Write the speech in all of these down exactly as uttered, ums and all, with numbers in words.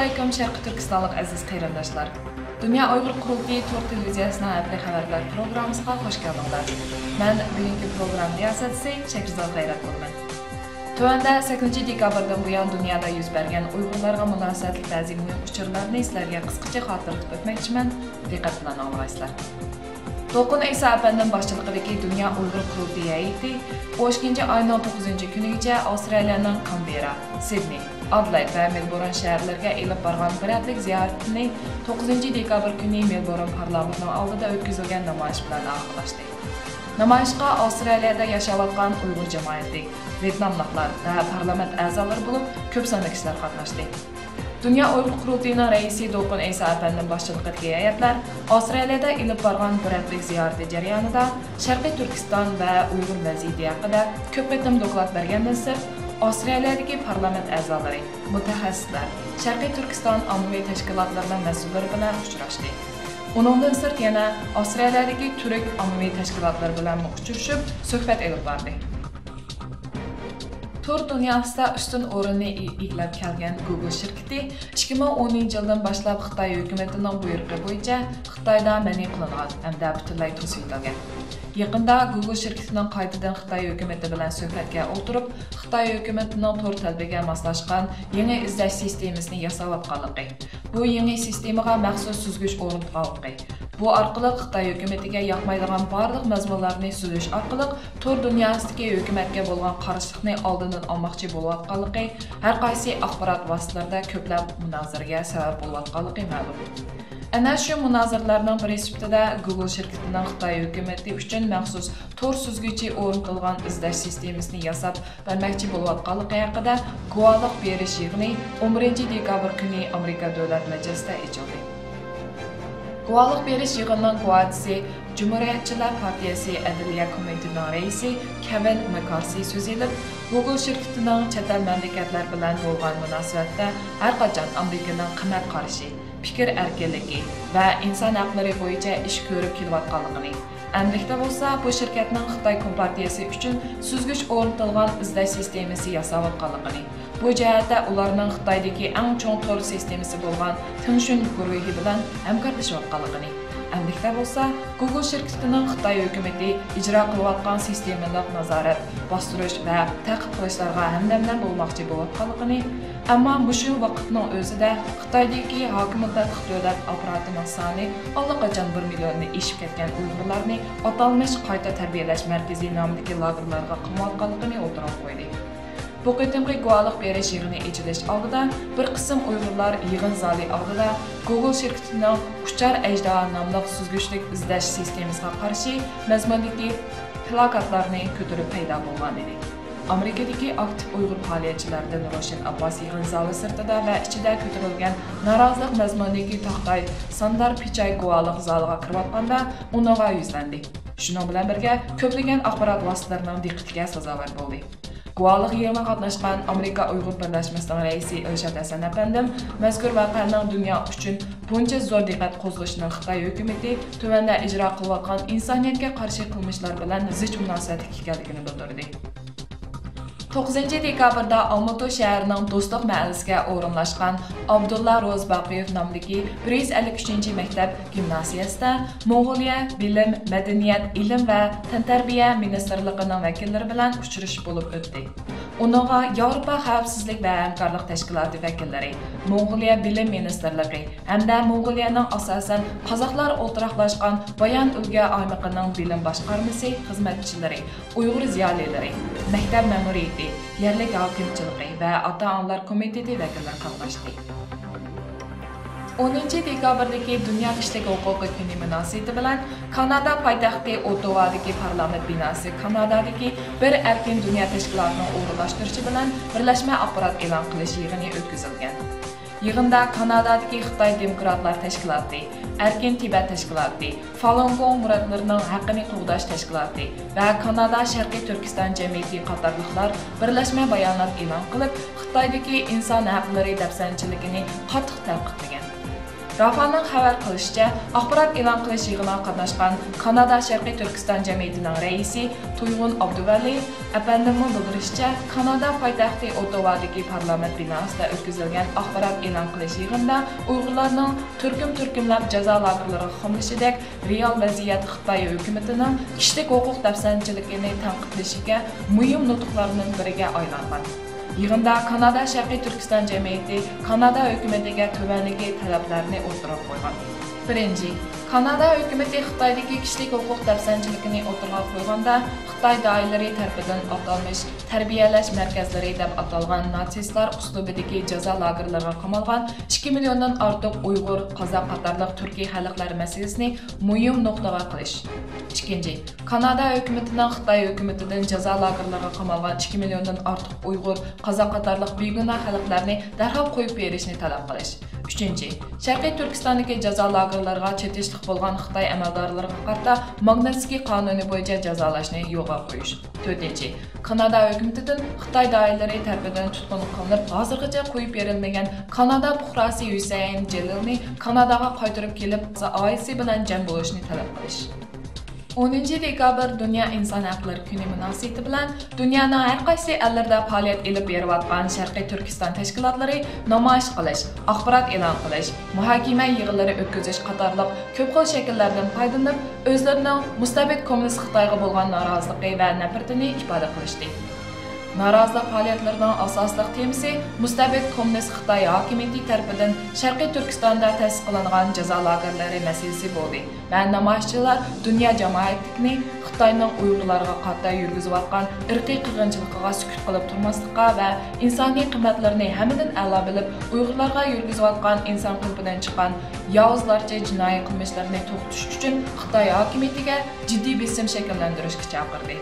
ئەسسالامۇئەلەيكۇم، شەرقىي تۈركىستانلىق ئەزىز قېرىنداشلار! دۇنيا ئۇيغۇر قۇرۇلتىيى تور تېلېۋىزىيەسىنىڭ ھەپتىلىك خەۋەرلەر پروگراممىسىغا خۇش كەلدىڭلار. مەن بۈگۈنكى پروگرامما رىياسەتچىسى شەھرىزاد غەيرەت بولىمەن. تۆۋەندە سەككىزىنچى دېكابىردىن بۇيان دۇنيادا يۈز بەرگەن ئۇيغۇرلارغا مۇناسىۋەتلىك بەزى مۇھىم ئۇچۇرلارنى سىلەرگە قىسقىچە خاتىرىلىتىپ ئۆتمەكچىمەن. دىققەت بىلەن ئاڭلىغايسىلەر. دولقۇن ئەيسا ئەپەندىم باشچىلىقىدىكى دۇنيا ئۇيغۇر قۇرۇلتىيى ھەيئىتى ئون ئىككىنچى ئاينىڭ توققۇزىنچى كۈنىگىچە ئاۋسترالىيەنىڭ كانبېررا، سىدنېي، ئادېلايد ۋە مېلبورن شەھەرلىرىگە ئېلىپ بارغان بىر ھەپتىلىك زىيارىتىنى توققۇزىنچى دېكابىر كۈنى مېلبورن پارلامېنتىنىڭ ئالدىدا ئۆتكۈزۈلگەن نامايىش بىلەن ئاخىرلاشتى. نامايىشقا ئاۋسترالىيەدە ياشاۋاتقان ئۇيغۇر جامائىتى، ۋيېتناملىقلار ۋە پارلامېنت ئەزالىرى بولۇپ كۆپ ساندا كىشىلەر قاتناشتى. دۇنيا ئۇيغۇر قۇرۇلتىيىنىڭ رەئىسى دولقۇن ئەيسا ئەپەندىم باشچىلىقىدىكى ھەيئەتلەر ئاۋسترالىيەدە ئېلىپ بارغان بىر ھەپتىلىك زىيارىتى جەريانىدا شەرقىي تۈركىستان ۋە ئۇيغۇر ۋەزىيىتى ھەققىدە كۆپ قېتىم دوكلات بەرگەندىن سىرت، ئاۋسترالىيەدىكى پارلامېنت ئەزالىرى، مۇتەخەسسىسلەر، شەرقىي تۈركىستان ئاممىۋى تەشكىلاتلىرىنىڭ مەسئۇللىرى بىلەن ئۇچراشتى. ئۇنىڭدىن سىرت يەنە ئاۋسترالىيەدىكى تۈرك ئاممىۋى تەشكىلاتلىرى بىلەنمۇ ئۇچرىشىپ، سۆھبەت ئېلىپ باردى. تور دۇنياسىدا ئۈستۈن ئورۇننى ئى-، ئىگىلەپ كەلگەن گۇگل شىركىتى ئىككى مىڭ ئونىنچى يىلدىن باشلاپ خىتاي ھۆكۈمىتىنىڭ بۇيرۇقى بويىچە خىتايدا مەنئى قىلىنغان ھەمدە پۈتۈنلەي توسۇۋېتىلگەن. يېقىندا گۇگل شىركىتىنىڭ قايتىدىن خىتاي ھۆكۈمىتى بىلەن سۆھبەتكە ئولتۇرۇپ، خىتاي ھۆكۈمىتىنىڭ تور تەلىپىگە ماسلاشقان يېڭى ئىزدەش سىستېمىسىنى ياساۋاتقانلىقى، بۇ يېڭى سىستېمىغا مەخسۇس سۈزگۈچ ئورنىتقانلىقى، بۇ ئارقىلىق خىتاي ھۆكۈمىتىگە ياقمايدىغان بارلىق مەزمۇنلارنى سۈزۈش ئارقىلىق تور دۇنياسىدىكى ھۆكۈمەتكە بولغان قارشىلىقنى ئالدىنى ئالماقچى بولۇۋاتقانلىقى ھەر قايسى ئاخبارات ۋاسىتىلىرىدە كۆپلەپ مۇنازىرىگە سەۋەب بولۇۋاتقانلىقى مەلۇم. ئەنە شۇ مۇنازىرىلەرنىڭ بىرى سۈپىتىدە گۇگل شىركىتىنىڭ خىتاي ھۆكۈمىتى ئۈچۈن مەخسۇس تور سۈزگۈچى ئورنىتىلغان ئىزدەش سىستېمىسىنى ياساپ بەرمەكچى بولۇۋاتقانلىقى ھەققىدە گۇۋاھلىق بېرىش يىغىنى ئون بىرىنچى دېكابىر كۈنى ئامېرىكا دۆلەت مەجلىسىدە ئېچىلدى. گۇۋاھلىق بېرىش يىغىنىنىڭ گۇۋاھچىسى، جۇمھۇرىيەتچىلەر پارتىيەسى ئەدلىيە كومىتېتىنىڭ رەئىسى كېۋىن ماككارسى سۆز ئېلىپ، گۇگل شىركىتىنىڭ چەت ئەل مەملىكەتلەر بىلەن بولغان مۇناسىۋەتتە ھەر قاچان ئامېرىكىنىڭ قىممەت قارىشى، پىكىر ئەركىنلىكى ۋە ئىنسان ھەقلىرى بويىچە ئىش كۆرۈپ كېلىۋاتقانلىقىنى، ئەمدىلىكتە بولسا بۇ شىركەتنىڭ خىتاي كومپارتىيىسى ئۈچۈن سۈزگۈچ ئورنىتىلغان ئىزدەش سىستېمىسى ياساۋاتقانلىقىنى، بۇ جەھەتتە ئۇلارنىڭ خىتايدىكى ئەڭ چوڭ تور سىستېمىسى بولغان تېڭشۈن گۇرۇھى بىلەن ھەمكارلىشىۋاتقانلىقىنى، ئەمدىلىكتە بولسا گۇگل شىركىتىنىڭ خىتاي ھۆكۈمىتى ئىجرا قىلىۋاتقان سىستېمىلىق نازارەت، باستۇرۇش ۋە تەقىب قىلىشلارغا ھەمدەمدەم بولماقچى بولۇۋاتقانلىقىنى، ئەمما مۇشۇ ۋاقىتنىڭ ئۆزىدە خىتايدىكى ھاكىمىيەتلىك دۆلەت ئاپپاراتىنىڭ سانى ئاللىقاچان بىر مىليوندىن ئېشىپ كەتكەن ئۇيغۇرلارنى ئاتالمىش قايتا تەربىيەلەش مەركىزى نامىدىكى لاگېرلارغا قاماۋاتقانلىقىنى ئوتتۇرىغا قويدى. بۇ قېتىمقى گۇۋاھلىق بېرىش يىغىنى ئېچىلىش ئالدىدا بىر قىسىم ئۇيغۇرلار يىغىن زالى ئالدىدا گۇگل شىركىتىنىڭ ئۇچار ئەجدىھا ناملىق سۈزگۈچلۈك ئىزدەش سىستېمىسىغا قارشى مەزمۇندىكى پىلاكاتلارنى كۆتۈرۈپ پەيدا بولغان ئىدى. ئامېرىكىدىكى ئاكتىپ ئۇيغۇر پائالىيەتچىلىرىدىن روشەن ئابباس يىغىن زالى سىرتىدا ۋە ئىچىدە كۆتۈرۈلگەن نارازىلىق مەزمۇنىدىكى تاختاي ساندار پىچاي گۇۋاھلىق زالىغا كىرىۋاتقاندا، ئۇنىڭغا يۈزلەندى. شۇنىڭ بىلەن بىرگە، كۆپلىگەن ئاخبارات ۋاسىتىلىرىنىڭ دىققىتىگە سازاۋەر بولدى. گۇۋاھلىق يىغىنىغا قاتناشقان ئامېرىكا ئۇيغۇر بىرلەشمىسىنىڭ رەئىسى ئىلشات ھەسەن ئەپەندىم مەزكۇر ۋەقەنىڭ دۇنيا ئۈچۈن بۇنچە زور دىققەت قوزغىشىنىڭ خىتاي ھۆكۈمىتى تۆۋەندە ئىجرا قىلىۋاتقان ئىنسانىيەتكە قارشى قىلمىشلار بىلەن زىچ مۇناسىۋەتلىك ئىكەنلىكىنى بىلدۈردى. توققۇزىنچى دېكابىردا ئالمۇتۇ شەھىرىنىڭ دوستلۇق مەھەللىسىگە ئورۇنلاشقان ئابدۇللا روزى باقىيېف نامىدىكى بىر يۈز ئەللىك ئۈچىنچى مەكتەپ گىمنازىيەسىدە موڭغۇلىيە بىلىم، مەدەنىيەت، ئىلىم ۋە تەنتەربىيە مىنىستىرلىقىنىڭ ۋەكىللىرى بىلەن ئۇچرىشىش بولۇپ ئۆتتى. ئۇنىڭغا ياۋروپا خەۋپسىزلىك ۋە ھەمكارلىق تەشكىلاتى ۋەكىللىرى، موڭغۇلىيە بىلىم مىنىستىرلىقى ھەمدە موڭغۇلىيەنىڭ ئاساسەن قازاقلار ئولتۇراقلاشقان بايان ئۈلگە ئايمىقىنىڭ بىلىم باشقارمىسى خىزمەتچىلىرى، ئۇيغۇر زىيالىيلىرى، مەكتەپ مەمۇرىيىتى، يەرلىك ھاكىمچىلىقى ۋە ئاتا-ئانىلار كومىتېتى ۋەكىللىرى قاتناشتى. ئونىنچى دېكابىردىكى دۇنيا كىشىلىك ھوقۇقى كۈنى مۇناسىۋىتى بىلەن كانادا پايتەختى ئوتتاۋادىكى پارلامېنت بىناسى كانادادىكى بىر ئەركىن دۇنيا تەشكىلاتىنىڭ ئورۇنلاشتۇرۇشى بىلەن بىرلەشمە ئاخبارات ئېلان قىلىش يىغىنى ئۆتكۈزۈلگەن. يىغىندا كانادادىكى خىتاي دېموكراتلار تەشكىلاتى، ئەركىن تىبەت تەشكىلاتى، فالۇنگوڭ مۇراتلىرىنىڭ ھەققىنى قوغداش تەشكىلاتى ۋە كانادا شەرقىي تۈركىستان جەمئىيىتى قاتارلىقلار بىرلەشمە بايانات ئېلان قىلىپ، خىتايدىكى ئىنسان ھەقلىرى دەپسەندىچىلىكىنى قاتتىق تەنقىدلىگەن. رافانىڭ خەۋەر قىلىشىچە، ئاخبارات ئېلان قىلىش يىغىنىغا قاتناشقان كانادا شەرقىي تۈركىستان جەمئىيىتىنىڭ رەئىسى تۇيغۇن ئابدۇۋەلى ئەپەندىمنىڭ بىلدۈرۈشىچە، كانادا پايتەختى ئوتتاۋادىكى پارلامېنت بىناسىدا ئۆتكۈزۈلگەن ئاخبارات ئېلان قىلىش يىغىنىدا ئۇيغۇرلارنىڭ تۈركۈم-تۈركۈملەپ جازا لاگېرلىرىغا قامىلىشىدەك رېئال ۋەزىيەت خىتاي ھۆكۈمىتىنىڭ كىشىلىك ھوقۇق دەپسەندىچىلىكىنى تەنقىدلىشىگە مۇھىم نۇتۇقلارنىڭ بىرىگە ئايلانغان. يىغىندا كانادا شەرقىي تۈركىستان جەمئىيىتى كانادا ھۆكۈمىتىگە تۆۋەندىكى تەلەپلەرنى ئوتتۇرىغا قويغان. بىرىنچى، كانادا ھۆكۈمىتى خىتايدىكى كىشىلىك ھوقۇق دەپسەندىچىلىكىنى ئوتتۇرىغا قويغاندا، خىتاي دائىرىلىرى تەرىپىدىن ئاتالمىش تەربىيەلەش مەركەزلىرى دەپ ئاتالغان ناتسىستلار ئۇسلۇبىدىكى جازا لاگېرلىرىغا قامالغان ئىككى مىليوندىن ئارتۇق ئۇيغۇر، قازاق قاتارلىق تۈركىي خەلقلەر مەسىلىسىنى مۇھىم نۇقتىغا قىلىش. ئىككىنچى، كانادا ھۆكۈمىتىنىڭ خىتاي ھۆكۈمىتىدىن جازا لاگېرلىرىغا قامالغان ئىككى مىليوندىن ئارتۇق ئۇيغۇر، قازاق قاتارلىق بىگۇناھ خەلقلەرنى دەرھال قويۇپ بېرىشنى تەلەپ قىلىش. ئۈچىنچى، شەرقىي تۈركىستاندىكى جازا لاگېرلىرىغا چېتىشلىق بولغان خىتاي ئەمەلدارلىرىغا قارىتا ماگنىتسكىي قانۇنى بويىچە جازالاشنى يولغا قويۇش. تۆتىنچى، كانادا ھۆكۈمىتىدىن خىتاي دائىرىلىرى تەرىپىدىن تۇتقۇن قىلىنىپ، ھازىرغىچە قويۇپ بېرىلمىگەن كانادا پۇقراسى ھۈسەيىن جېلىلنى كاناداغا قايتۇرۇپ كېلىپ، ئائىلىسى بىلەن جەم بولۇشنى تەلەپ قىلىش. ئونىنچى دېكابىر دۇنيا ئىنسان ھەقلىرى كۈنى مۇناسىۋىتى بىلەن دۇنيانىڭ ھەر قايسى ئەللىرىدە پائالىيەت ئېلىپ بېرىۋاتقان شەرقىي تۈركىستان تەشكىلاتلىرى نامايىش قىلىش، ئاخبارات ئېلان قىلىش، مۇھاكىمە يىغىنلىرى ئۆتكۈزۈش قاتارلىق كۆپ خىل شەكىللەردىن پايدىلىنىپ، ئۆزلىرىنىڭ مۇستەبىت كوممۇنىست خىتايغا بولغان نارازىلىقى ۋە نەپرىتىنى ئىپادە قىلىشتى. نارازىلىق پائالىيەتلىرىنىڭ ئاساسلىق تېمىسى مۇستەبىت كوممۇنىست خىتاي ھاكىمىيىتى تەرىپىدىن شەرقىي تۈركىستاندا تەسىس قىلىنغان جازا لاگېرلىرى مەسىلىسى بولدى ۋە نامايىشچىلار دۇنيا جامائەتلىكىنى خىتاينىڭ ئۇيغۇرلارغا قارىتا يۈرگۈزۈۋاتقان ئىرقىي قىرغىنچىلىقىغا سۈكۈت قىلىپ تۇرماسلىققا ۋە ئىنسانىي قىممەتلىرىنى ھەممىدىن ئەلا بىلىپ، ئۇيغۇرلارغا يۈرگۈزۈۋاتقان ئىنسان قېلىپىدىن چىققان ياۋۇزلارچە جىنايى قىلمىشلىرىنى توختىتىش ئۈچۈن خىتاي ھاكىمىيىتىگە جىددىي بېسىم شەكىللەندۈرۈشكە چاقىردى.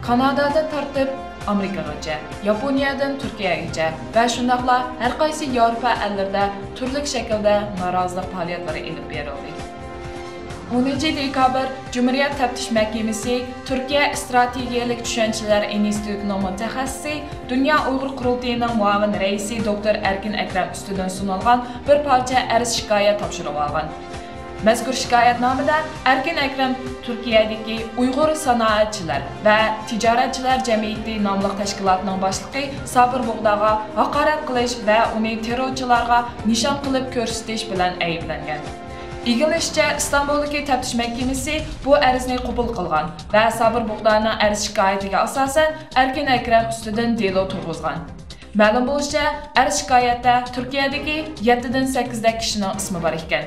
كانادادىن تارتىپ ئامېرىكىغىچە، ياپونىيەدىن تۈركىيەگىچە ۋە شۇنداقلا ھەر قايسى ياۋروپا ئەللىرىدە تۈرلۈك شەكىلدە نارازىلىق پائالىيەتلىرى ئېلىپ بېرىلدى. ئونىنچى دېكابىر جۇمھۇرىيەت تەپتىش مەھكىمىسى تۈركىيە ئىستراتېگىيەلىك چۈشەنچىلەر ئىنستىتۇتىنىڭ مۇتەخەسسىسى، دۇنيا ئۇيغۇر قۇرۇلتىيىنىڭ مۇئاۋىن رەئىسى دوكتور ئەركىن ئەكرەم ئۈستىدىن سۇنۇلغان بىر پارچە ئەرز شىكايەت تاپشۇرۇۋالغان. مەزكۇر شىكايەتنامىدە ئەركىن ئەكرەم تۈركىيەدىكى ئۇيغۇر سانائەتچىلەر ۋە تىجارەتچىلەر جەمئىيىتى ناملىق تەشكىلاتنىڭ باشلىقى سابىر بۇغداغا ھاقارەت قىلىش ۋە ئۇنى تېررورچىلارغا نىشان قىلىپ كۆرسىتىش بىلەن ئەيىبلەنگەن. ئىگىلىنىشىچە، ئىستانبۇلدىكى تەپتىش مەھكىمىسى بۇ ئەرزنى قوبۇل قىلغان ۋە سابىر بۇغدانىڭ ئەرز شىكايىتىگە ئاساسەن ئەركىن ئەكرەم ئۈستىدىن دېلو تۇرغۇزغان. مەلۇم بولۇشىچە، ئەرز شىكايەتتە تۈركىيەدىكى يەتتىدىن سەككىزدەك كىشىنىڭ ئىسمى بار ئىكەن.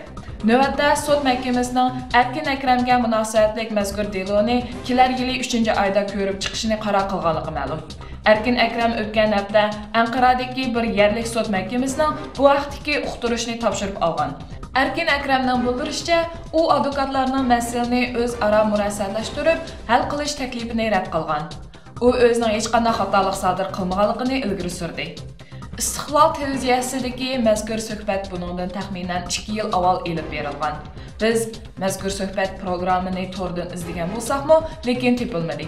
نۆۋەتتە سوت مەھكىمىسىنىڭ ئەركىن ئەكرەمگە مۇناسىۋەتلىك مەزكۇر دېلونى كېلەر يىلى ئۈچىنچى ئايدا كۆرۈپ چىقىشىنى قارار قىلغانلىقى مەلۇم. ئەركىن ئەكرەم ئۆتكەن ھەپتە ئەنقەرەدىكى بىر يەرلىك سوت مەھكىمىسىنىڭ بۇ ھەقتىكى ئۇقتۇرۇشنى تاپشۇرۇپ ئالغان. ئەركىن ئەكرەمنىڭ بىلدۈرۈشىچە، ئۇ ئادۋوكاتلارنىڭ مەسىلىنى ئۆزئارا مۇرەسسەلەشتۈرۈپ ھەل قىلىش تەكلىپىنى رەت قىلغان. ئۇ ئۆزىنىڭ ھېچقانداق خاتالىق سادىر قىلمىغانلىقىنى ئىلگىرى سۈردى. ئىستىقلال تېلېۋىزىيەسىدىكى مەزكۇر سۆھبەت بۇنىڭدىن تەخمىنەن ئىككى يىل ئاۋۋال ئېلىپ بېرىلغان. بىز مەزكۇر سۆھبەت پروگراممىنى توردىن ئىزدىگەن بولساقمۇ، لېكىن تېپىلمىدى.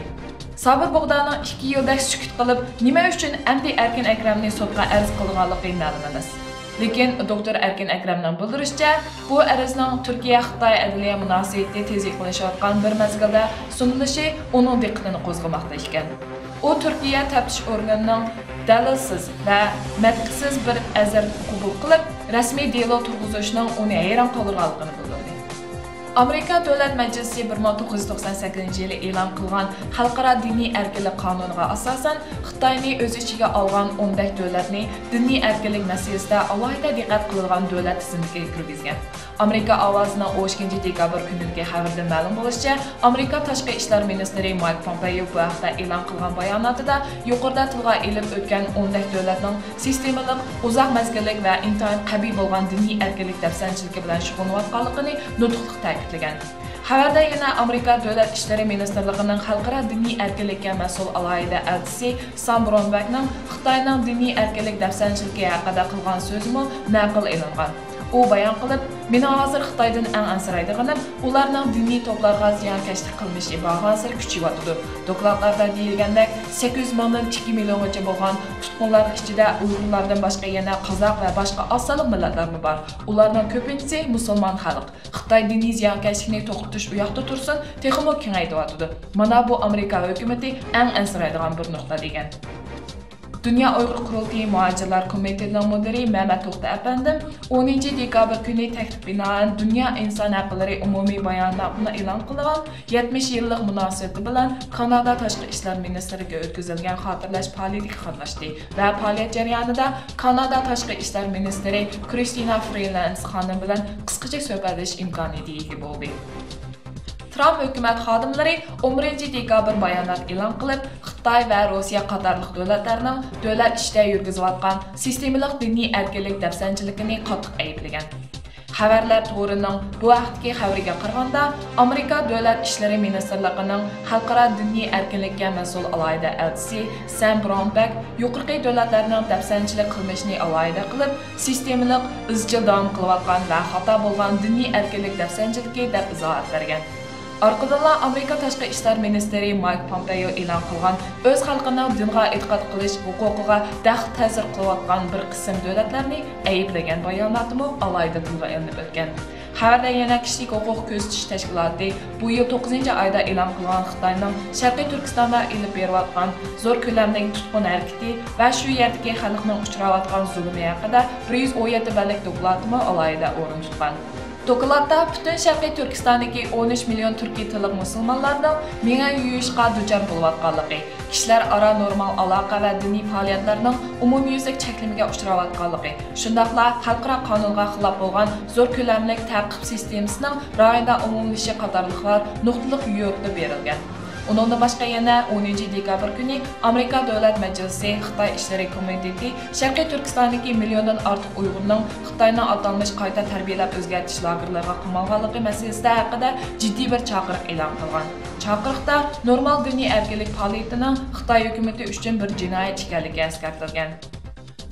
سابىر بۇغدانىڭ ئىككى يىلدەك سۈكۈت قىلىپ، نېمە ئۈچۈن ئەمدى ئەركىن ئەكرەمنى سوتقا ئەرز قىلىدىغانلىقى مەلۇم ئەمەس. لېكىن دوكتور ئەركىن ئەكرەمنىڭ بىلدۈرۈشىچە، بۇ ئەرزنىڭ تۈركىيە-خىتاي ئەدلىيە مۇناسىۋىتى تېز يېقىنلىشىۋاتقان بىر مەزگىلدە سۇنۇلۇشى ئۇنىڭ دىققىتىنى قوزغىماقتا ئىكەن. ئۇ تۈركىيە تەپتىش ئورگىنىنىڭ دەلىلسىز ۋە مەنتىقسىز بىر ئەرزنى قوبۇل قىلىپ، رەسمىي دېلو تۇرغۇزۇشنىڭ ئۇنى ھەيران قالدۇرغانلىقىنى بىلدۈردى. ئامېرىكا دۆلەت مەجلىسى بىر مىڭ توققۇز يۈز توقسان سەككىزىنچى يىلى ئېلان قىلغان خەلقئارا دىنىي ئەركىنلىك قانۇنىغا ئاساسەن، خىتاينى ئۆز ئىچىگە ئالغان ئوندەك دۆلەتنى دىنىي ئەركىنلىك مەسىلىسىدە ئالاھىدە دىققەت قىلىدىغان دۆلەت تىزىملىكىگە كىرگۈزگەن. ئامېرىكا ئاۋازىنىڭ ئون ئىككىنچى دېكابىر كۈنىدىكى خەۋىرىدىن مەلۇم بولۇشىچە، ئامېرىكا تاشقى ئىشلار مىنىستىرى مايك پومپېيو بۇ ھەقتە ئېلان قىلغان باياناتىدا يۇقىرىدا تىلغا ئېلىپ ئۆتكەن ئوندەك دۆلەتنىڭ سىستېمىلىق، ئۇزاق مەزگىللىك ۋە ئىنتايىن قەبىھ بولغان دىنىي ئەركىنلىك دەپسەندىچىلىكى بىلەن شۇغۇللىنىۋاتقانلىقىنى نۇتۇقلۇق تەكىتلىگەن. خەۋەردە يەنە ئامېرىكا دۆلەت ئىشلىرى مىنىستىرلىقىنىڭ خەلقئارا دىنىي ئەركىنلىككە مەسئۇل ئالاھىدە ئەلچىسى سام برونبەكنىڭ خىتاينىڭ دىنىي ئەركىنلىك دەپسەندىچىلىكى ھەققىدە قىلغان سۆزىمۇ نەقىل ئېلىنغان. ئۇ بايان قىلىپ، مېنىڭ ھازىر خىتايدىن ئەڭ ئەنسىرەيدىغىنىم ئۇلارنىڭ دىنىي توپلارغا زىيانكەشلىك قىلمىشى بارغانسېرى كۈچىيىۋاتىدۇ. دوكلاتلاردا دېيىلگەندەك، سەككىز يۈز مىڭدىن ئىككى مىليونغىچە بولغان تۇتقۇنلارنىڭ ئىچىدە ئۇيغۇرلاردىن باشقا يەنە قازاق ۋە باشقا ئاز سانلىق مىللەتلەرمۇ بار. ئۇلارنىڭ كۆپىنچىسى مۇسۇلمان خەلق. خىتاي دىنىي زىيانكەشلىكنى توختىتىش ئۇياقتا تۇرسۇن، تېخىمۇ كېڭەيتىۋاتىدۇ. مانا بۇ ئامېرىكا ھۆكۈمىتى ئەڭ ئەنسىرەيدىغان بىر نۇقتا، دېگەن. دۇنيا ئۇيغۇر قۇرۇلتىيى مۇھاجىرلار كومىتېتىنىڭ مۇدىرى مەمەت توختى ئەپەندىم ئونىنچى دېكابىر كۈنى تەكلىپ بىنائەن دۇنيا ئىنسان ھەقلىرى ئومۇمىي باياننامىسى ئېلان قىلغان يەتمىش يىللىق مۇناسىۋىتى بىلەن كانادا تاشقى ئىشلار مىنىستىرلىكىگە ئۆتكۈزۈلگەن خاتىرىلەش پائالىيىتىگە قاتناشتى ۋە پائالىيەت جەريانىدا كانادا تاشقى ئىشلار مىنىستىرى كرىستىنا فرىلانس خانىم بىلەن قىسقىچە سۆھبەتلىشىش ئىمكانىيىتىگە ئىگە بولدى. ترامپ ھۆكۈمەت خادىملىرى ئون بىرىنچى دېكابىر بايانات ئېلان قىلىپ، خىتاي ۋە روسىيە قاتارلىق دۆلەتلەرنىڭ دۆلەت ئىچىدە يۈرگۈزۈۋاتقان سىستېمىلىق دىنىي ئەركىنلىك دەپسەندىچىلىكىنى قاتتىق ئەيىبلىگەن. خەۋەرلەر تورىنىڭ بۇ ھەقتىكى خەۋىرىگە قارىغاندا، ئامېرىكا دۆلەت ئىشلىرى مىنىستىرلىقىنىڭ خەلقئارا دىنىي ئەركىنلىككە مەسئۇل ئالاھىدە ئەلچىسى سەم برونبەك يۇقىرىقى دۆلەتلەرنىڭ دەپسەندىچىلىك قىلمىشىنى ئالاھىدە قىلىپ، سىستېمىلىق، ئىزچىل داۋام قىلىۋاتقان ۋە خاتا بولغان دىنىي ئەركىنلىك دەپسەندىچىلىكى دەپ ئىزاھات بەرگەن. ئارقىدىنلا ئامېرىكا تاشقى ئىشلار مىنىستىرى مايك پومپېيو ئېلان قىلغان ئۆز خەلقىنىڭ دىنغا ئېتىقاد قىلىش ھوقۇقىغا دەخلى تەسىر قىلىۋاتقان بىر قىسىم دۆلەتلەرنى ئەيىبلىگەن باياناتمۇ ئالاھىدە تىلغا ئېلىنىپ ئۆتكەن. خەۋەردە يەنە كىشىلىك ھوقۇق كۆزىتىش تەشكىلاتى بۇ يىل توققۇزىنچى ئايدا ئېلان قىلغان خىتاينىڭ شەرقىي تۈركىستاندا ئېلىپ بېرىۋاتقان زور كۆلەملىك تۇتقۇن ھەرىكىتى ۋە شۇ يەردىكى خەلقنىڭ ئۇچراۋاتقان زۇلۇمى ھەققىدە بىر يۈز ئون يەتتە بەتلىك دوكلاتىمۇ ئالاھىدە ئورۇن تۇتقان. دوكلاتتا پۈتۈن شەرقىي تۈركىستاندىكى ئون ئۈچ مىليون تۈركىي تىللىق مۇسۇلمانلارنىڭ مېڭە يۇيۇشقا دۇچار بولۇۋاتقانلىقى، كىشىلەر ئارا نورمال ئالاقە ۋە دىنىي پائالىيەتلەرنىڭ ئومۇميۈزلۈك چەكلىمىگە ئۇچراۋاتقانلىقى، شۇنداقلا خەلقئارا قانۇنغا خىلاپ بولغان زور كۆلەملىك تەقىب سىستېمىسىنىڭ رايوندا ئومۇملىشىشى قاتارلىقلار نۇقتىلىق يورۇتۇلۇپ بېرىلگەن. ئۇنىڭدىن باشقا يەنە ئونىنچى دېكابىر كۈنى ئامېرىكا دۆلەت مەجلىسى خىتاي ئىشلىرى كومىتېتى شەرقىي تۈركىستاندىكى مىليوندىن ئارتۇق ئۇيغۇرنىڭ خىتاينىڭ ئاتالمىش قايتا تەربىيەلەپ ئۆزگەرتىش لاگېرلىرىغا قامالغانلىقى مەسىلىسىدە ھەققىدە جىددىي بىر چاقىرىق ئېلان قىلغان. چاقىرىقتا نورمال دىنىي ئەركىنلىك پائالىيىتىنىڭ خىتاي ھۆكۈمىتى ئۈچۈن بىر جىنايەت ئىكەنلىكى ئەسكەرتىلگەن.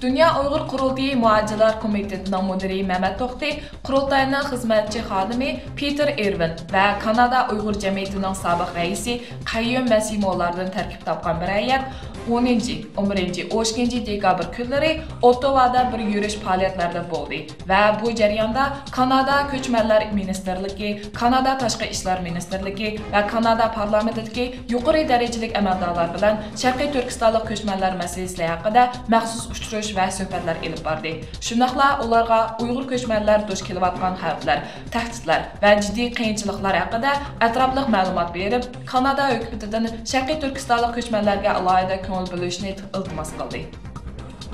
دۇنيا ئۇيغۇر قۇرۇلتىيى مۇھاجىرلار كومىتېتىنىڭ مۇدىرى مەمەت توختى، قۇرۇلتاينىڭ خىزمەتچى خادىمى پېتېر ئېرۋىن ۋە كانادا ئۇيغۇر جەمئىيىتىنىڭ سابىق رەئىسى قەييۇم مەسىمولاردىن تەركىب تاپقان بىر ھەيئەت ئونىنچى، ئون بىرىنچى، ئون ئىككىنچى دېكابىر كۈنلىرى ئوتتاۋادا بىر يۈرۈش پائالىيەتلەردە بولدى ۋە بۇ جەرياندا كانادا كۆچمەنلەر مىنىستىرلىكى، كانادا تاشقى ئىشلار مىنىستىرلىكى ۋە كانادا پارلامېنتىدىكى يۇقىرى دەرىجىلىك ئەمەلدارلار بىلەن شەرقىي تۈركىستانلىق كۆچمەنلەر مەسىلىسى ھەققىدە مەخسۇس ئۇچرىشىش ۋە سۆھبەتلەر ئېلىپ باردى. شۇنداقلا ئۇلارغا ئۇيغۇر كۆچمەنلەر دۇچ كېلىۋاتقان خەۋپلەر، تەھدىتلەر ۋە جىددىي قىيىنچىلىقلار ھەققىدە ئەتراپلىق مەلۇمات بېرىپ، كانادا ھۆكۈمىتىدىن شەرقىي تۈركىستانلىق كۆچمەنلەرگە ئالاھىدە كۆڭۈل بۆلۈشنى ئىلتىماس قىلدى.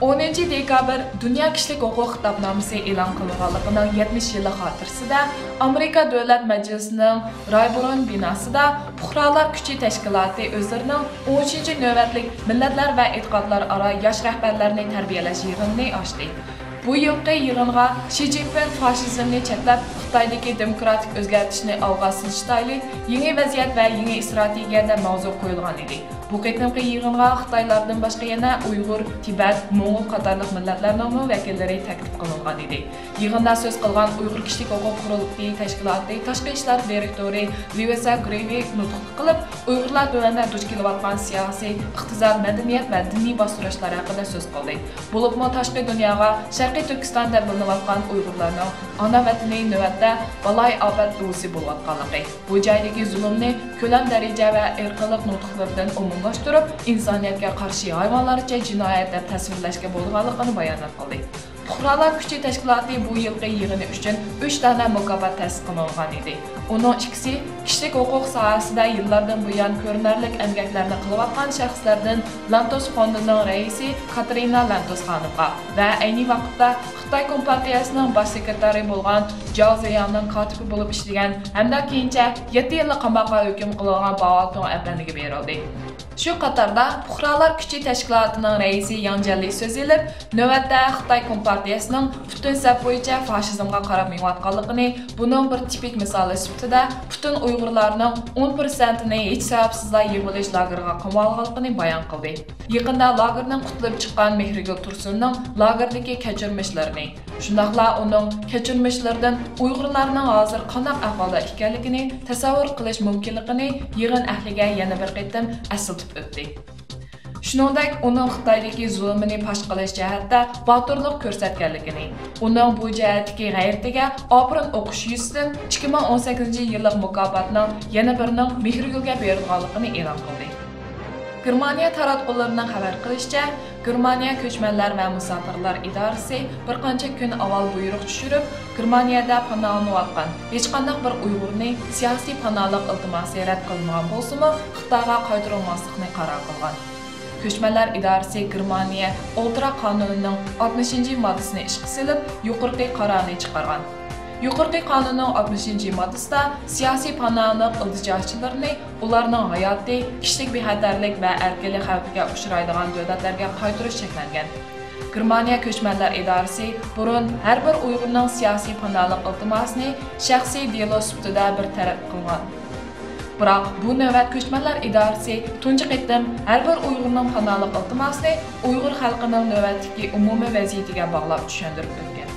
ئونىنچى دېكابىر دۇنيا كىشىلىك ھوقۇق خىتابنامىسى ئېلان قىلىنغانلىقىنىڭ يەتمىش يىللىق خاتىرىسىدە ئامېرىكا دۆلەت مەجلىسىنىڭ رايبورون بىناسىدا پۇقرالار كۈچى تەشكىلاتى ئۆزلىرىنىڭ ئون ئۈچىنچى نۆۋەتلىك مىللەتلەر ۋە ئېتىقادلار ئارا ياش رەھبەرلەرنى تەربىيەلەش يىغىنىنى ئاچتى. بۇ يىلقى يىغىنغا شى جىنپىڭ فاشىزمنى چەكلەپ، خىتايدىكى دېموكراتىك ئۆزگەرتىشنى ئالغا سىلجىتايلى، يېڭى ۋەزىيەت ۋە يېڭى ئىستراتېگىيە دەپ ماۋزۇ قويۇلغان ئىدى. بۇ قېتىمقى يىغىنغا خىتايلاردىن باشقا يەنە ئۇيغۇر، تىبەت، موڭغۇل قاتارلىق مىللەتلەرنىڭمۇ ۋەكىللىرى تەكلىپ قىلىنغان ئىدى. يىغىندا سۆز قىلغان ئۇيغۇر كىشىلىك ھوقۇق قۇرۇلتىيى تەشكىلاتى تاشقى ئىشلار دىرېكتورى لۇئىسا گرېۋىك نۇتۇق قىلىپ، ئۇيغۇرلار تۆۋەندە دۇچ كېلىۋاتقان سىياسىي، ئىقتىساد، مەدەنىيەت ۋە دىنىي باستۇرۇشلار ھەققىدە سۆز قىلدى. بولۇپمۇ تاشقى دۇنياغا شەرقىي تۈركىستان دەپ بىلىنىۋاتقان ئۇيغۇرلارنىڭ ئانا ۋەتىنى نۆۋەتتە بالايىئاپەت ئۇۋىسى بولۇۋاتقانلىقى، بۇ جايدىكى زۇلۇمنى كۆلەم دەرىجە ۋە ئىرقىيلىق نۇتۇقلىرىدىن ئومۇملاشتۇرۇپ، ئىنسانىيەتكە قارشى ھايۋانلارچە جىنايەت دەپ تەسۋىرلەشكە بولىدىغانلىقىنى بايانات قىلدى. پۇقرالار كۈچى تەشكىلاتى بۇ يىلقى يىغىنى ئۈچۈن ئۈچ دانە مۇكاپات تەسىس قىلىنغان ئىدى. ئۇنىڭ ئىككىسى كىشىلىك ھوقۇق ساھەسىدە يىللاردىن بۇيان كۆرۈنەرلىك ئەمگەكلەرنى قىلىۋاتقان شەخسلەردىن لانتوس فوندىنىڭ رەئىسى كاترىنا لانتوس خانىمغا ۋە ئەينى ۋاقىتتا خىتاي كومپارتىيەسىنىڭ باش سېكرېتارى بولغان جاۋ زىياڭنىڭ كاتىپى بولۇپ ئىشلىگەن ھەمدە كېيىنچە يەتتە يىللىق قاماققا ھۆكۈم قىلىنغان باۋ تۇڭ ئەپەندىگە بېرىلدى. شۇ قاتاردا پۇقرالار كۈچى تەشكىلاتىنىڭ رەئىسى ياڭ جيەنلى سۆز ئېلىپ، نۆۋەتتە خىتاي كومپارتىيەسىنىڭ پۈتۈن سەپ بويىچە فاشىزمغا قاراپ مېڭىۋاتقانلىقىنى، بۇنىڭ بىر تىپىك مىسالى سۈپىتىدە پۈتۈن ئۇيغۇرلارنىڭ ئون پىرسەنتىنى ھېچ سەۋەبسىزلا يىغىۋېلىش لاگېرىغا قامالغانلىقىنى بايان قىلدى. يېقىندا لاگېردىن قۇتۇلۇپ چىققان مېھرىگۈل تۇرسۇننىڭ لاگېردىكى كەچۈرمىشلىرىنى، شۇنداقلا ئۇنىڭ كەچۈرمىشلىرىدىن ئۇيغۇرلارنىڭ ھازىر قانداق ئەھۋالدا ئىكەنلىكىنى تەسەۋۋۇر قىلىش مۇمكىنلىقىنى يىغىن ئەھلىگە يەنە بىر قېتىم ئەسلىتىپ ئۆتتى. شۇنىڭدەك ئۇنىڭ خىتايدىكى زۇلۇمىنى پاش قىلىش جەھەتتە باتۇرلۇق كۆرسەتكەنلىكىنى، ئۇنىڭ بۇ جەھەتتىكى غەيرىتىگە ئاپىرىن ئوقۇش يۈزىسىدىن ئىككى مىڭ ئون سەككىزىنچى يىللىق مۇكاپاتنىڭ يەنە بىرىنىڭ مېھرىگۈلگە بېرىلغانلىقىنى ئېلان قىلدى. گېرمانىيە تاراتقۇلىرىنىڭ خەۋەر قىلىشىچە، گېرمانىيە كۆچمەنلەر ۋە مۇساپىرلار ئىدارىسى بىر قانچە كۈن ئاۋۋال بۇيرۇق چۈشۈرۈپ، گېرمانىيەدە پاناھلىنىۋاتقان ھېچقانداق بىر ئۇيغۇرنى سىياسىي پاناھلىق ئىلتىماسى رەت قىلىنغان بولسىمۇ، خىتايغا قايتۇرۇلماسلىقنى قارار قىلغان. كۆچمەنلەر ئىدارىسى گېرمانىيە ئولتۇراق قانۇنىنىڭ ئاتمىشىنچى ماددىسىنى ئىشقا سېلىپ، يۇقىرىقى قارارنى چىقارغان. يۇقىرىقى قانۇننىڭ ئاتمىشىنچى ماددىسىدا سىياسىي پاناھلىق ئىلتىجاچىلىرىنى ئۇلارنىڭ ھاياتى، كىشىلىك بىخەتەرلىك ۋە ئەركىنلىك خەۋپىگە ئۇچرايدىغان دۆلەتلەرگە قايتۇرۇش چەكلەنگەن. گېرمانىيە كۆچمەنلەر ئىدارىسى بۇرۇن ھەر بىر ئۇيغۇرنىڭ سىياسىي پاناھلىق ئىلتىماسىنى شەخسىي دېلو سۈپىتىدە بىر تەرەپ قىلغان. بىراق، بۇ نۆۋەت كۆچمەنلەر ئىدارىسى تۇنجى قېتىم ھەر بىر ئۇيغۇرنىڭ پاناھلىق ئىلتىماسىنى ئۇيغۇر خەلقىنىڭ نۆۋەتتىكى ئومۇمىي ۋەزىيىتىگە باغلاپ چۈشەندۈرۈپ ئۆتكەن.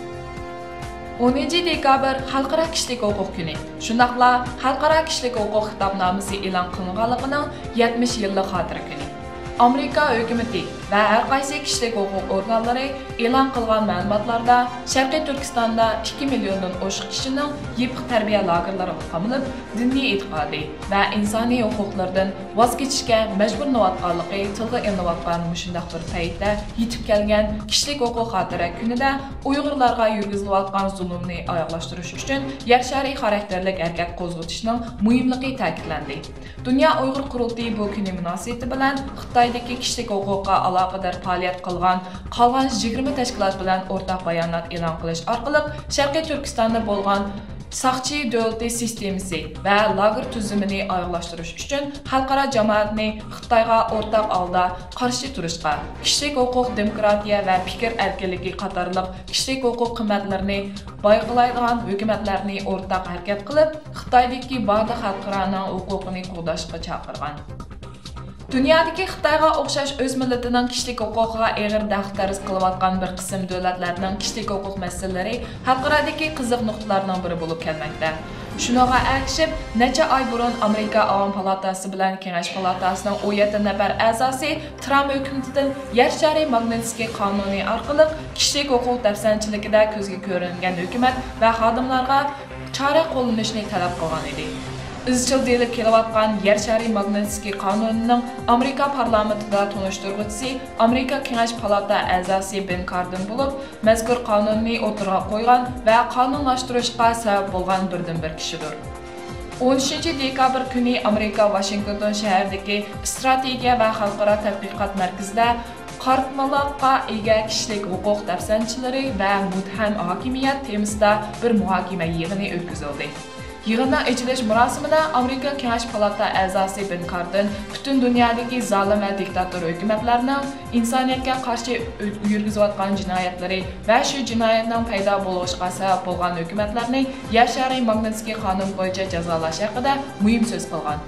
ئونىنچى دېكابىر خەلقئارا كىشىلىك ھوقۇق كۈنى، شۇنداقلا خەلقئارا كىشىلىك ھوقۇق خىتابنامىسى ئېلان قىلىنغانلىقىنىڭ يەتمىش يىللىق خاتىرە كۈنى. ئامېرىكا ھۆكۈمىتى ۋە ھەر قايسى كىشىلىك ھوقۇق ئورگانلىرى ئېلان قىلغان مەلۇماتلاردا، شەرقىي تۈركىستاندا ئىككى مىليوندىن ئوشۇق كىشىنىڭ يېپىق تەربىيە لاگېرلىرىغا قامىلىپ، دىنىي ئېتىقادى ۋە ئىنسانىي ھوقۇقلىرىدىن ۋاز كېچىشكە مەجبۇرلىنىۋاتقانلىقى تىلغا ئېلىنىۋاتقان مۇشۇنداق بىر پەيتتە يېتىپ كەلگەن كىشىلىك ھوقۇق خاتىرە كۈنىدە ئۇيغۇرلارغا يۈرگۈزۈلۈۋاتقان زۇلۇمنى ئاياغلاشتۇرۇش ئۈچۈن يەر شارى خاراكتېرلىك ھەرىكەت قوزغىتىشنىڭ مۇھىملىقى تەكىتلەندى. دۇنيا ئۇيغۇر قۇرۇلتىيى بۇ كۈنى مۇناسىۋىتى بىلەن خىتايدىكى كىشىلىك ھوقۇققا ئالاقىدار پائالىيەت قىلغان قالغان يىگىرمە تەشكىلات بىلەن ئورتاق بايانات ئېلان قىلىش ئارقىلىق، شەرقىي تۈركىستاندا بولغان ساقچى دۆلىتى سىستېمىسى ۋە لاگېر تۈزۈمىنى ئاياغلاشتۇرۇش ئۈچۈن خەلقئارا جامائەتنى خىتايغا ئورتاق ھالدا قارشى تۇرۇشقا، كىشىلىك ھوقۇق، دېموكراتىيە ۋە پىكىر ئەركىنلىكى قاتارلىق كىشىلىك ھوقۇق قىممەتلىرىنى بايقىلايدىغان ھۆكۈمەتلەرنى ئورتاق ھەرىكەت قىلىپ، خىتايدىكى بارلىق خەلقئارانىڭ ھوقۇقىنى قوغداشقا چاقىرغان. دۇنيادىكى خىتايغا ئوخشاش ئۆز مىللىتىنىڭ كىشىلىك ھوقۇقىغا ئېغىر دەخلى-تەرۇز قىلىۋاتقان بىر قىسىم دۆلەتلەرنىڭ كىشىلىك ھوقۇق مەسىلىلىرى خەلقئارادىكى قىزىق نۇقتىلارنىڭ بىرى بولۇپ كەلمەكتە. شۇنىڭغا ئەگىشىپ، نەچچە ئاي بۇرۇن ئامېرىكا ئاۋام پالاتاسى بىلەن كېڭەش پالاتاسىنىڭ ئون يەتتە نەپەر ئەزاسى ترامپ ھۆكۈمىتىدىن يەر شارى ماگنىتسكىي قانۇنى ئارقىلىق كىشىلىك ھوقۇق دەپسەندىچىلىكىدە كۆزگە كۆرۈنگەن ھۆكۈمەت ۋە خادىملارغا چارە قوللىنىشنى تەلەپ قىلغان ئىدى. ئىزچىل دېيىلىپ كېلىۋاتقان يەر شارى ماگنىتسكىي قانۇنىنىڭ ئامېرىكا پارلامېنتىدا تونۇشتۇرغۇچىسى ئامېرىكا كېڭەش پالاتا ئەزاسى بېن كاردېن بولۇپ، مەزكۇر قانۇننى ئوتتۇرىغا قويغان ۋە قانۇنلاشتۇرۇشقا سەۋەب بولغان بىردىنبىر كىشىدۇر. ئون ئۈچىنچى دېكابىر كۈنى ئامېرىكا ۋاشىنگتون شەھىرىدىكى ئىستراتېگىيە ۋە خەلقئارا تەتقىقات مەركىزىدە قارىتمىلىققا ئىگە كىشىلىك ھوقۇق دەپسەندىچىلىرى ۋە مۇتتەھەم ھاكىمىيەت تېمىسىدا بىر مۇھاكىمە يىغىنى ئۆتكۈزۈلدى. يىغىننىڭ ئېچىلىش مۇراسىمىدا ئامېرىكا كېڭەش پالاتا ئەزاسى بېن كاردېن پۈتۈن دۇنيادىكى زالىم ۋە دىكتاتور ھۆكۈمەتلەرنىڭ ئىنسانىيەتكە قارشى يۈرگۈزۈۋاتقان جىنايەتلىرى ۋە شۇ جىنايەتنىڭ پەيدا بولۇشىغا سەۋەب بولغان ھۆكۈمەتلەرنى يەر شارى ماگنىتسكىي قانۇن بويىچە جازالاش ھەققىدە مۇھىم سۆز قىلغان.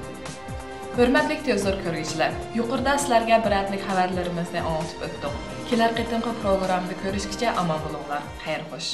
ھۆرمەتلىك تېلېۋىزور كۆرگۈچىلەر، يۇقىرىدا سىلەرگە بىر ھەپتىلىك خەۋەرلىرىمىزنى ئاڭلىتىپ ئۆتتۇق. كېلەر قېتىمقى پروگراممىدا كۆرۈشكىچە ئامان بولۇڭلار. خەير خوش.